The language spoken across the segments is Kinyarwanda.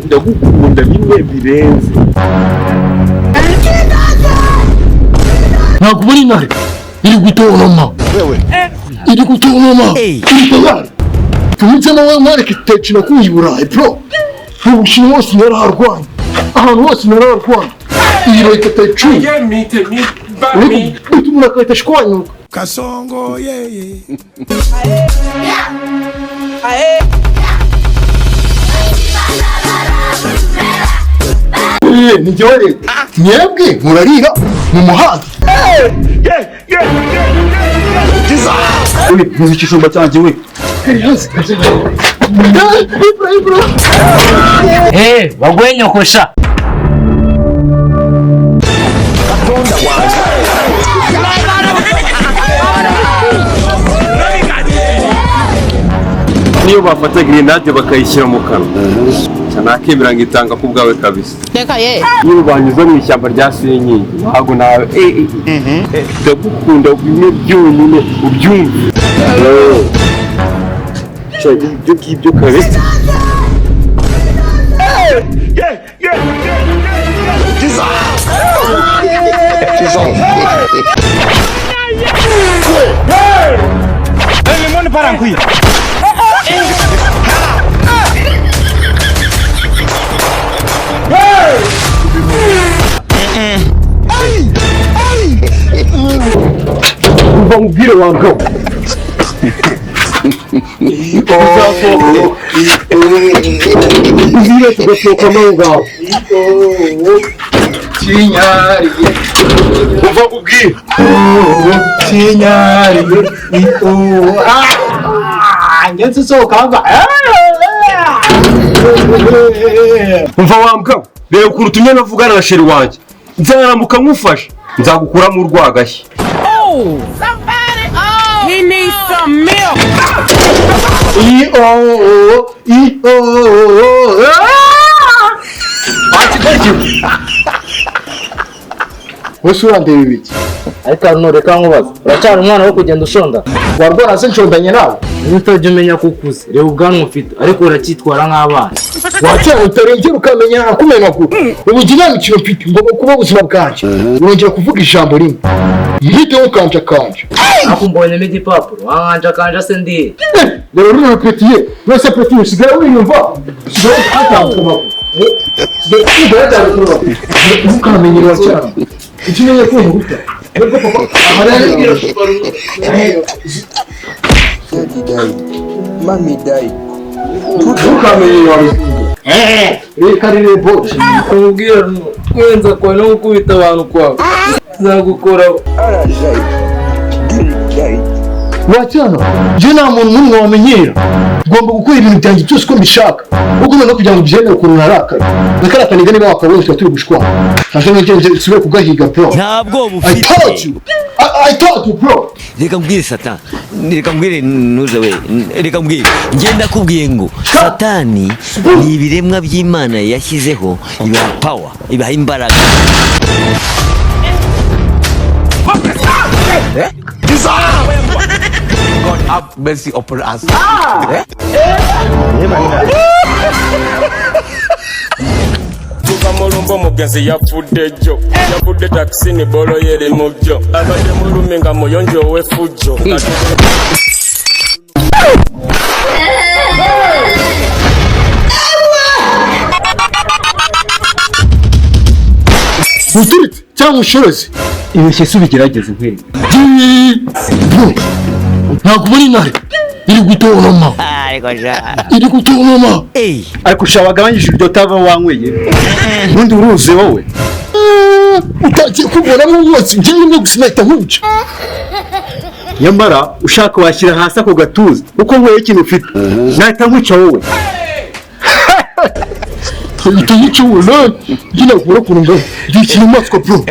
Ndagukunda bimwe birenze. Ntabwo ubona intare iri gutontoma, iri gutontoma, iri tayari. Tumitsemo wowe mwereke tekino kuyi i Burayi bro. Mu Bushinwa hose nararwanye, ahantu hose nararwanye. Iyi bayita tayicuni, uri guhita umuntu agahita ashwanyuka. Kasongo yeye. Ni njyewe leta, mwebwe murarira mu muhanda. Ntuzi ikijumba cyanjye we. Ibra ibra. Baguhe nyokosha. Niyo bafata grenade bakayishyira mu kanwa, nakemera ngitanga ku bwawe kabisa. Reka ye. Niyo banyuze mu ishyamba rya senyenge, ntabwo nawe. Ndagukunda bimwe byonyine ubyumve. Ibyo ngibyo kabisa. Umva nkubwire wa ngabo. Uzire tugasohokamo aho ngaho. Kinyariye. Umva nkubwire. Kinyariye. Ngenzi usohoka mva. Umva wa mbwa we, reba ukuntu utumye navugana na sheri wanjye. Nzaramuka nkufashe, nzagukuramo urwagashya. He needs some milk. I o i o. Wese urandeba ibiki? Ariko Arno, reka nkubaze, uracyari umwana wo kugenda ushonda? Warwara se nshondanye nawe? Niba utajya umenya ko ukuze, reba ubwanwa ufite, ariko uracyitwara nk'abana. Wacyara utarengera ukamenya akumenagura. Ubu njye nta mikino mfite, ngomba kuba ubuzima bwanjye. Urongera kuvuga ijambo rimwe, mpite nkukanjakanja. Ariko mbonyemo igipapuro, wankanjakanja se ndihe? Reba runo petiye, wese petiye usigaye wiyumva, usigaye atanga ku maguru. Ntukamenyere wacyara. Icyo umenye ko nkuruta. Nubwo papa Daddy died. Mommy died. ntukamenyere wabizinga. Reka rire boci. Nkubwire Arno, kwenza kwawe no gukubita abantu kwawe nzagukoraho. Ara died. Derek died. Wacyana, njye nta muntu n'umwe wamenyera. Ngomba gukora ibintu byanjye byose uko mbishaka. Ubwo noneho kugira ngo ubyemere ukuntu narakaye. Nakarakaniga niba wakabonye tuba turi gushwana. Ntabwo njye njye nsubire kugahiga bro. Ntabwo I bufite. told you. I told you bro. Reka mbwire Satan, reka mbwire ntuze we, reka mbwire, njye ndakubwiye ngo Satani ni ibiremwa by'Imana yashyizeho, ibaha power, ibaha imbaraga. God have mercy upon us. Tuva mulumba omugenzi yafudde jjo, yafudde takisi ne bolo yeri mu jjo, abadde mulumi nga muyonjo ow'effujjo. Uturitse cyangwa ushoreze. Ibeshye se ubigerageze nkwereke. Bro, ntabwo ubona intare iri gutontoma, Ariko sha. iri gutontoma. Ariko sha wagabanyije iryo tava wanyweye, ubundi uruzi wowe. Utangiye kubonamo umwotsi, njye rimwe gusa nahita nkuca. Nyamara ushaka washyira hasi ako gatuza, kuko nyweye ikintu ufite nahita nkwica wowe. Uhita unyica wowe nawe. Njye ntabwo ubona ukuntu ngana. Ndi ikinyamaswa bro.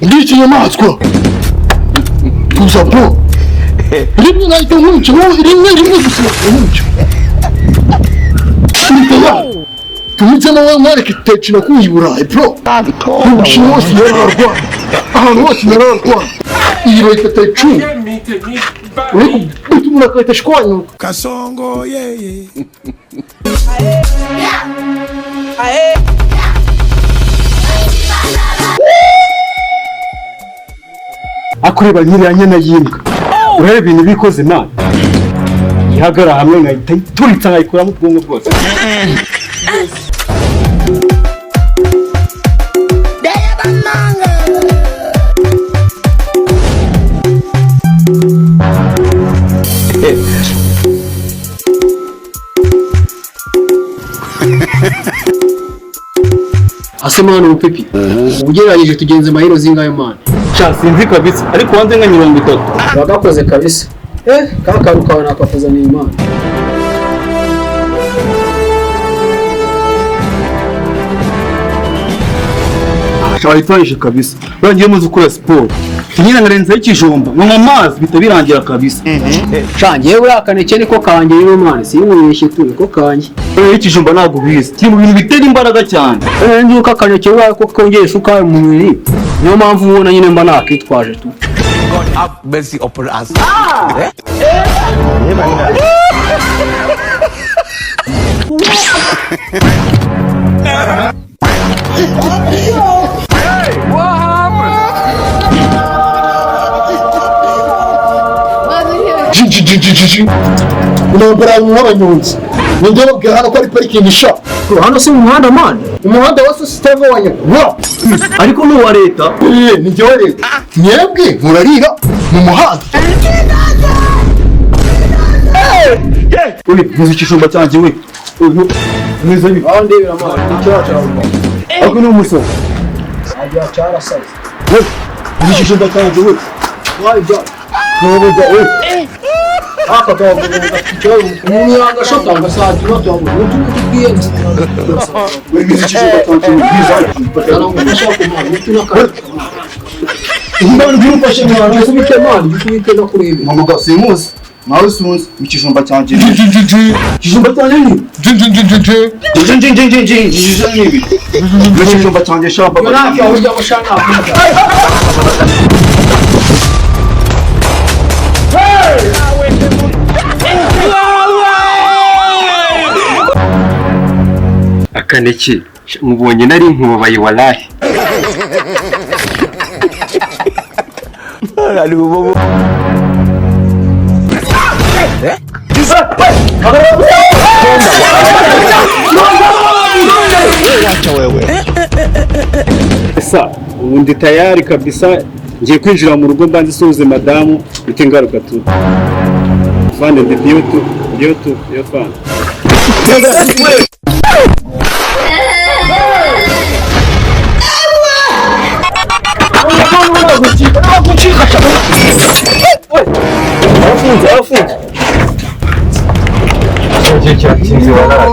Ndi ikinyamaswa. Tuza bro. Rimwe nahita nkuca wowe, rimwe rimwe gusa nahita nkuca. Uri tayari? Tumitsemo wowe mwereke tekino kuyi i Burayi bro. Mu Bushinwa hose nararwanye, ahantu hose nararwanye. Iyi bayita tayicuni, uri guhita umuntu agahita ashwanyuka. Kasongo yeye. Akureba nkiriya nyana y'imbwa, urebe ibintu bikoze, man. Ihagara hamwe nkahita ituritsa, nkayikuramo ubwonko bwose. Ase mwana, ubupipi ugereranyije tugenze mayiro zingahe, mwana? Sha, sinzi kabisa, ariko wanze nka 30. Wagakoze kabisa. Ka kantu kawe nakakuzaniye, Imana. Wayitwaje kabisa. Urangiye muzi ukora siporo, nyine nkarenzaho ikijumba, nkanywa amazi, bihita birangira kabisa. Sha, njyewe buriya akaneke niko kanjye rero, mwana, sinkubeshye tu, niko kanjye. Rero ikijumba ntabwo ubizi, kiri mu bintu bitera imbaraga cyane. Nzi ko akaneke buriya ko kongera isukari mu mubiri, niyo mpamvu ubona nyine mba nakitwaje tu. God have mercy upon us. Ji intambara nk'abanyonzi, nijye babwira hano ko ari parikingi sha. Hano si mu muhanda, man. Umuhanda wa sisiteme wa nyakubahwa. Ariko ni uwa leta. Ni njyewe leta, mwebwe murarira mu muhanda. Uri muzi ikijumba cyanjye we? Uyu mwiza bi. Aho ndebera, man, icyo cyaravuga. Ariko ni umusoro. Agira cyarasaze. We, muzi ikijumba cyanjye we? Wajya. Ntabwo we. Aka kavuga ikibazo, umuntu yagashota agasagira tuyavuga utu tubwiyenze. We, muzi ikijumba cyanjye we? Mwiza. Arangufasha kumara utu n'akantu. Imana ngwino mwana. Gikubite, man, gikubite ndakurebe. Mama ga simuzi. Nawe sunzi ikijumba cyanjye. Ikijumba cyanjye ni Ji ni ikijumba cyanjye shamba. Yo ntacyo ujya gushana. Akaneke, mubonye nari nkubabaye walahi. Sa ubu ndi tayari kabisa, ngiye kwinjira mu rugo mbanze isuhuze madamu, bite ngaruka tu. Fande, ndi biyo tu, biyo tu, biyo fande. Arafunze, arafunze. Igihe kiratinze walahi.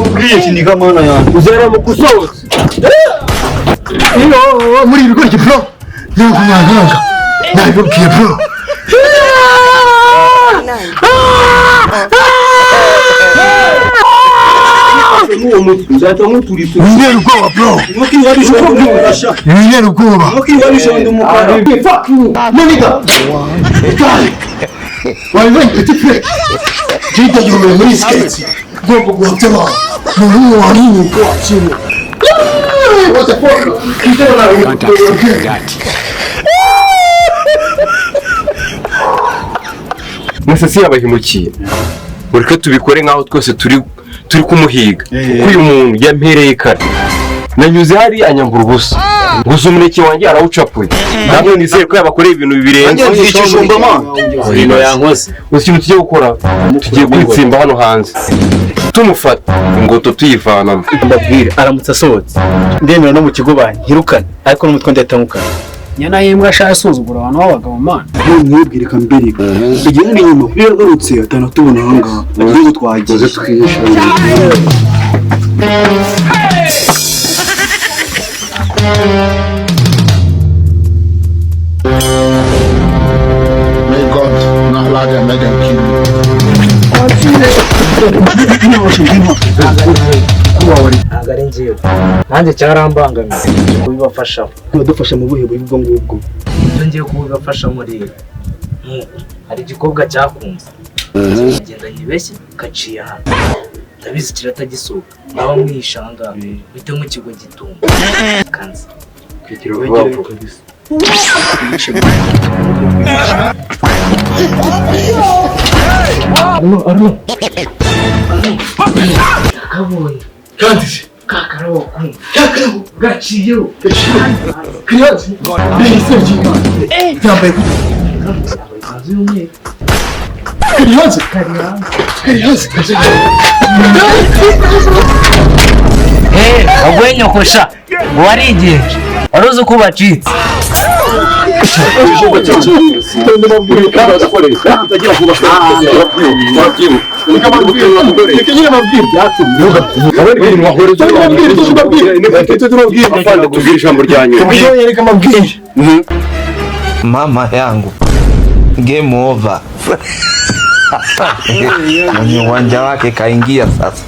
Ubwiye kiniga mana yanjye. Uzaramuka usohotse. Iyo muri ibi bigoryi bro, ntabwo mwantanga, nabibabwiye bro. N'uwo mutwe nzahita nkuturitse. Wintera ubwoba bro. Ntukiwa bijomba umukara. Wintera ubwoba. Ntukiwa bijomba umukara. Fuck you naniga guy, wabibonye petit frere? Jita yomeye muri skate, ugomba guhabya abantu umuntu warinyuka wakiriye. What the fuck? Contact. Musasi yabahemukiye, mureke tubikore nk'aho twese turi kumuhiga, kuko uyu muntu yampereye kare, nanyuze hariya anyambura ubusa gusa, umuneke wanjye arawucapuye. Ntabwo nizeye ko yabakoreye ibintu birenze. Nanjye nzi ikijumba man. Ibintu yankoze. Uzi ikintu tugiye gukora? Tugiye kwitsimba hano hanze, tumufata ingoto tuyivanamo. Mbabwire, aramutse asohotse ndemera no mu kigo banyirukane, ariko n'umutwe ndahita nkukana. Nyana y'imbwa sha, isuzugura abantu b'abagabo, man. Mwibwire kambere tugende inyuma, iyo yagarutse atanatubona aha ngaha igihugu twagiye. Muze twihishe. May God not allow them, let them kill you. Ntabwo ari njyewe, nanjye cyarambangamiye kubibafashamo. Kubadufasha mu buhe buryo ubwo ngubwo? Ibyo ngiye kubibafashamo rero nuko hari igikobwa cyakunze, ngenda nyibeshye kaciye hano. Ndabizi kiratagisohoka, mwaba mwihishe aha ngaha, muhite mukigwa gitumba kanze. Kwigira vuba vuba. Arno, Arno, nakabonye. Kandi se Kakarabo kumva kakarabo gaciyeho. Kari hanze mbese ry'Imana yambaye gute? Yambaye ikanzu y'umweru. Kari hanze. Kari hanze. Kari hanze. Waguye nyokosha ngo warigenje, wari uzi uko ubacitse. Tubwire ijambo rya nyuma. Mama yangu, game over. Mwenye uwanja wake kaingia sasa.